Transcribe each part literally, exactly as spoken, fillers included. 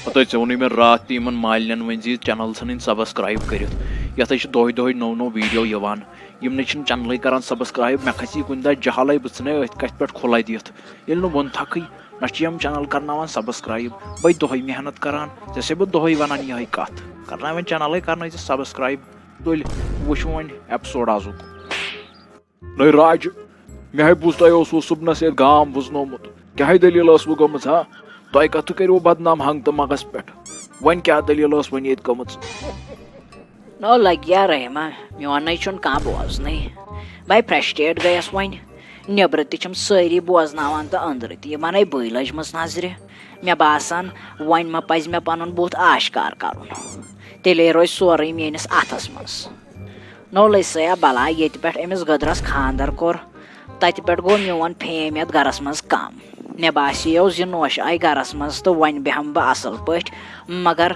ہتے ژےٚ ووٚنُے مےٚ راتھ تہِ یِمن مالنٮ۪ن ؤنۍ زِ یہِ channel ژھٕنٕنۍ subscribe کٔرِتھ۔ یَتھ حظ چھِ دۄہے دۄہے نٔو نٔو video یِوان۔ یِم نَے چھِنہٕ channelٕے کران subscribe۔ مےٚ کھسی کُنہِ دۄہ جہلے، بہٕ ژھٕنے أتھۍ کَتھِ پٮ۪ٹھ کھُلے دِتھ۔ ییٚلہِ نہٕ ووٚن تھکھٕے، نہ چھِ یِم channel کرناوان subscribe۔ بٔے دۄہے محنت کران، ژےٚ چھسے بہٕ دۄہے وَنان یِہے کَتھ۔ کرناوٮ۪ن channelٕے کرنٲے زِ subscribe۔ تُلۍ وٕچھو وۄنۍ episode آزُک۔ نٔے راج، مےٚ ہے بوٗز تۄہہِ اوسوٕ صُبنَس ییٚتہِ گام وُزنومُت۔ کیٛاہ ہے دٔلیٖل ٲسوٕ گٔمٕژ ہا؟ تۄہہِ کَتھٕ کٔرِو بدنام ہنٛگ تہٕ منٛگَس پٮ۪ٹھ؟ وۄنۍ کیٛاہ دٔلیٖل ٲس وۄنۍ ییٚتہِ گٔمٕژ؟ نو لگیا رحمہ، میون نَے چھُنہٕ کانٛہہ بوزنٕے۔ بے فرسٹریٹ گٔیَس وۄنۍ۔ نیٚبرٕ تہِ چھِم سٲری بوزناوان تہٕ أنٛدرٕ تہِ۔ یِمن ہے بٔے لٔجمٕژ نظرِ۔ مےٚ باسان، وۄنۍ ما پزِ مےٚ پنُن بُتھ آشکار کرُن۔ تیٚلے روزِ سورُے میٲنِس اتھس منٛز۔ نو لٔج سیا بلاے، ییٚتہِ پٮ۪ٹھ أمِس گٔدرس خانٛدر کوٚر، تتہِ پٮ۪ٹھ گوٚو میون فیم یتھ گرس منٛز کم۔ مےٚ باسیو زِ نوشہِ آیہِ گرس منٛز تہٕ وۄنۍ بیٚہمہٕ بہٕ اصل پٲٹھۍ، مگر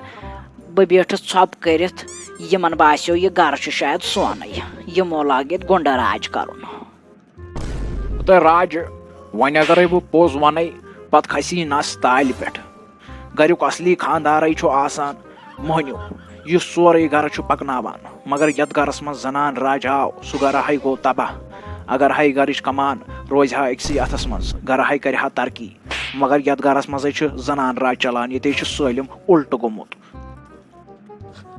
بہٕ بیٖٹھٕس ژھۄپہٕ کٔرِتھ۔ یِمن باسیو یہِ گرٕ چھُ شاید سونُے، یِمو لاگ ییٚتہِ گُنڈٕ راج کرُن۔ تہٕ راجہِ، وۄنۍ اگرے بہٕ پوٚز ونَے، پتہٕ کھسی نس تالہِ پٮ۪ٹھ۔ گریُک اصلی خاندارے چھُ آسان مٔہنیو، یُس سورُے گرٕ چھُ پکناوان۔ مگر یتھ گرس منٛز زنان راج آو، سُہ گرٕ ہاے گوٚو تباہ۔ اگر ہاے گرٕچ کمان روزِ ہا أکسٕے اتھس منٛز، گرٕ ہاے کرِ ہا ترقی۔ مگر یتھ گرس منٛزے چھُ زنان راج چلان، ییٚتے چھُ سٲلِم الٹہٕ گوٚمُت۔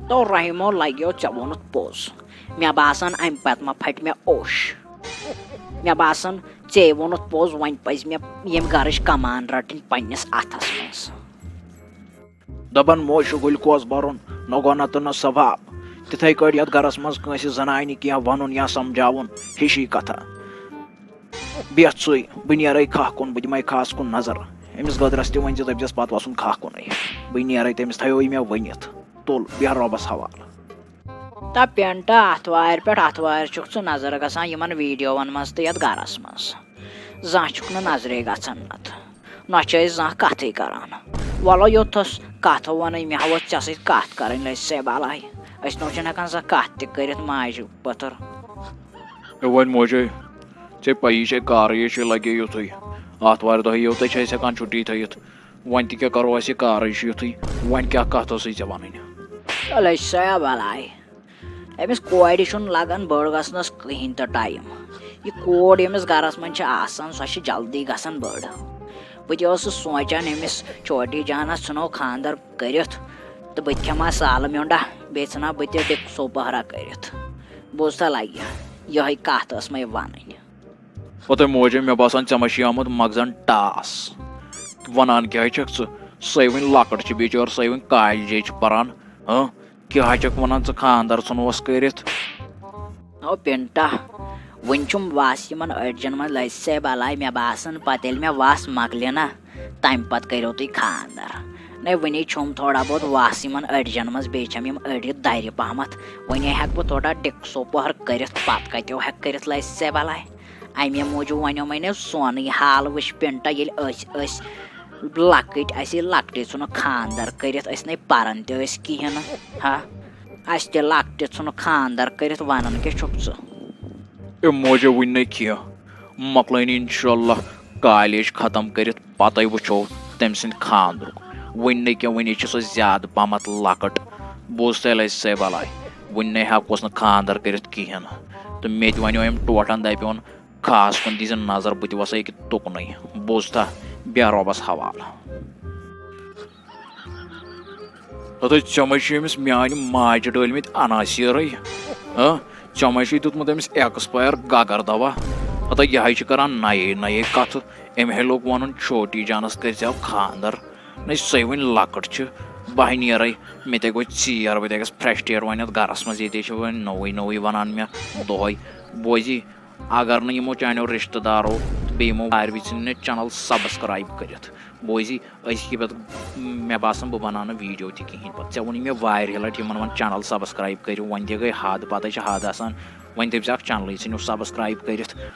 تو رحیمو لگیو، ژےٚ ووٚنُتھ پوٚز۔ مےٚ باسان، امہِ پتہٕ ما پھٹہِ مےٚ اوٚش۔ مےٚ باسان، ژےٚ ووٚنُتھ پوٚز، وۄنۍ پزِ مےٚ ییٚمہِ گرٕچ کمان رٹٕنۍ پننِس اتھس منٛز۔ دپان، موج چھُ گلکوز برُن، نہ گۄناہ تہٕ نہ ثواب۔ تِتھے کٲٹھۍ یتھ گرس منٛز کٲنٛسہِ زنانہِ کینٛہہ ونُن یا سمجھاوُن، ہِشی کتھا۔ بیٚہہ ژٕے، بہٕ نیرے کھاہ کُن، بہٕ دِمے کھاہس کُن نظر۔ أمِس گٔدرس تہِ ؤنۍ زِ دٔپۍ زٮ۪س پتہٕ وسُن کھاہ کُنٕے۔ بہٕ نیرے، تٔمِس تھایو یہِ مےٚ ؤنِتھ۔ تُل، بیٚہہ رۄبس حوالہٕ۔ تا پینٹا، اتھوارِ پٮ۪ٹھ اتھوارِ چھُکھ ژٕ نظر گژھان یِمن ویڈیوون منٛز تہٕ یتھ گرس منٛز۔ زانٛہہ چھُکھ نہٕ نظرے گژھان نتہٕ۔ نہ چھِ أسۍ زانٛہہ کتھٕے کران۔ وَلہٕ یوٚتھس کتھ وَنٕے، مےٚ ہا وٲژ ژےٚ سۭتۍ کتھ کرٕنۍ، لٔج سے بلاے۔ أسۍ نہ چھِنہٕ ہٮ۪کان زانٛہہ کتھ تہِ کٔرِتھ ماجہِ پٔتھر۔ ہے وۄنۍ موجے، ژےٚ پَیی چھے کارٕے چھے لگے یُتھُے۔ آتھوارِ دۄہ یوٚتُے چھِ أسۍ ہٮ۪کان چھُٹی تھٲیِتھ۔ وۄنۍ تہِ کیٛاہ کرو، اَسہِ یہِ کارٕے چھُ یُتھُے۔ وۄنۍ کیٛاہ کتھ ٲسٕے ژےٚ وَنٕنۍ؟ لٔج سے بلاے۔ أمِس کورِ چھُنہٕ لگان بٔڑ گژھنس کٕہٕنۍ تہِ ٹایم۔ یہِ کوٗر ییٚمِس گرس منٛز چھِ آسان، سۄ چھِ جلدی گژھان بٔڑ۔ بہٕ تہِ اوسُس سونٛچان أمِس چھوٹی جانس ژھٕنو خانٛدر کٔرِتھ تہٕ بہٕ تہِ کھٮ۪مہٕ ہا سالہٕ میوٚنٛڈا، بیٚیہِ ژھٕنہٕ ہا بہٕ تہِ ڈِکسو پہرا کٔرِتھ۔ بوٗزتھا لگہِ، یِہوٚے کتھ ٲس مےٚ ونٕنۍ۔ پتہٕ موجے، مےٚ باسان ژےٚ ما چھُے آمُت مغزن ٹاس۔ ونان کیٛاہ چھکھ ژٕ؟ سۄے وٕنہِ لۄکٕٹ چھِ بِچٲر، سۄے وٕنہِ کالجے چھِ پران۔ ہاں؟ کیٛاہ چھکھ ونان ژٕ خانٛدر ژھُنوس کٔرِتھ؟ او پِنٹا، وٕنہِ چھُم وس یِمن أڈجن منٛز، لٔج سے بلاے۔ مےٚ باسان پتہٕ ییٚلہِ مےٚ وس مۄکلہِ نا، تمہِ پتہٕ کٔرِو تُہۍ خانٛدر۔ نے وٕنی چھُم تھوڑا بہت وس یِمن أڈجن منٛز، بیٚیہِ چھم یِم أڈجہِ درِ پہمتھ۔ وۄنۍ ہٮ۪کہٕ بہٕ تھوڑا ڈِکسو پہر کٔرِتھ، پتہٕ کتیو ہٮ۪کہٕ کٔرِتھ، لٔج سے بلاے۔ امے موٗجوٗب ونیو مےٚ نے سونٕے حال وٕچھ پِنٹا، ییٚلہِ أسۍ ٲسۍ لۄکٕٹۍ، اَسہِ ییٚلہِ لۄکٹہِ ژھُنُکھ خانٛدر کٔرِتھ، أسۍ نے پران تہِ ٲسۍ کِہیٖنۍ نہٕ۔ ہا، اَسہِ تہِ لۄکٹہِ ژھُنُکھ خانٛدر کٔرِتھ، وَنان کیٛاہ چھُکھ ژٕ؟ اے موجہ، وٕنہِ نے کینٛہہ، مۄکلٲنی انشاءاللہ کالیج ختم کٔرِتھ، پتے وٕچھو تٔمۍ سٕنٛدِ خانٛدرُک۔ وٕنہِ نے کینٛہہ، وٕنہِ چھِ سۄ زیادٕ پہمتھ لۄکٕٹ۔ بوٗز تیٚلہِ اَسہِ سۄے بلاے، وٕنہِ نے ہٮ۪کوس نہٕ خانٛدر کٔرِتھ کِہیٖنۍ۔ تہٕ مےٚ تہِ وَنیو أمۍ ٹوٹھن، دَپیوٚن، خاص کُن دیٖزِ نظر، بہٕ تہِ وَسہٕ أکہِ تُکنُے۔ بوٗزتھا؟ بیٚہہ رۄبَس حوالہٕ۔ ہَتَے ژےٚ ما چھِ أمِس میٛانہِ ماجہِ ڈٲلۍ مٕتۍ عناصیٖرٕے؟ ہہ؟ ژےٚ ما چھُے دیُتمُت أمِس expire گگر دوا؟ ہَتَے یہِ ہَے چھِ کَران نَیے نَیے کَتھٕ۔ أمۍ ہے لوٚگ وَنُن چھوٹی جانَس کٔرۍزِ خانٛدر۔ نَے سۄے وٕنہِ لۄکٕٹ چھِ۔ بہٕ ہَے نیرَے، مےٚ تے گوٚو ژیر، بہٕ تے گژھٕ fresh ٹیر وۄنۍ اَتھ گَرَس منٛز، ییٚتے چھِ وۄنۍ نوٚوُے نوٚوُے وَنان مےٚ دۄہَے۔ بوزی، اگر نہٕ یِمو چانیو رِشتہٕ دارو تہٕ بیٚیہِ یِمو ساروی ژھٕنۍ مےٚ channel subscribe کٔرِتھ۔ بوزی، أزکہِ پٮ۪ٹھ مےٚ باسان بہٕ بناونہٕ video تہِ کِہیٖنۍ پتہٕ۔ ژےٚ ووٚنُے مےٚ واریاہ لٹہِ یِمن وَن channel subscribe کٔرِو، وۄنۍ تہِ گٔے حد، پتہٕ چھِ حد آسان۔ وۄنۍ دٔپۍ زِ اکھ channelٕے ژھٕنِو subscribe کٔرِتھ۔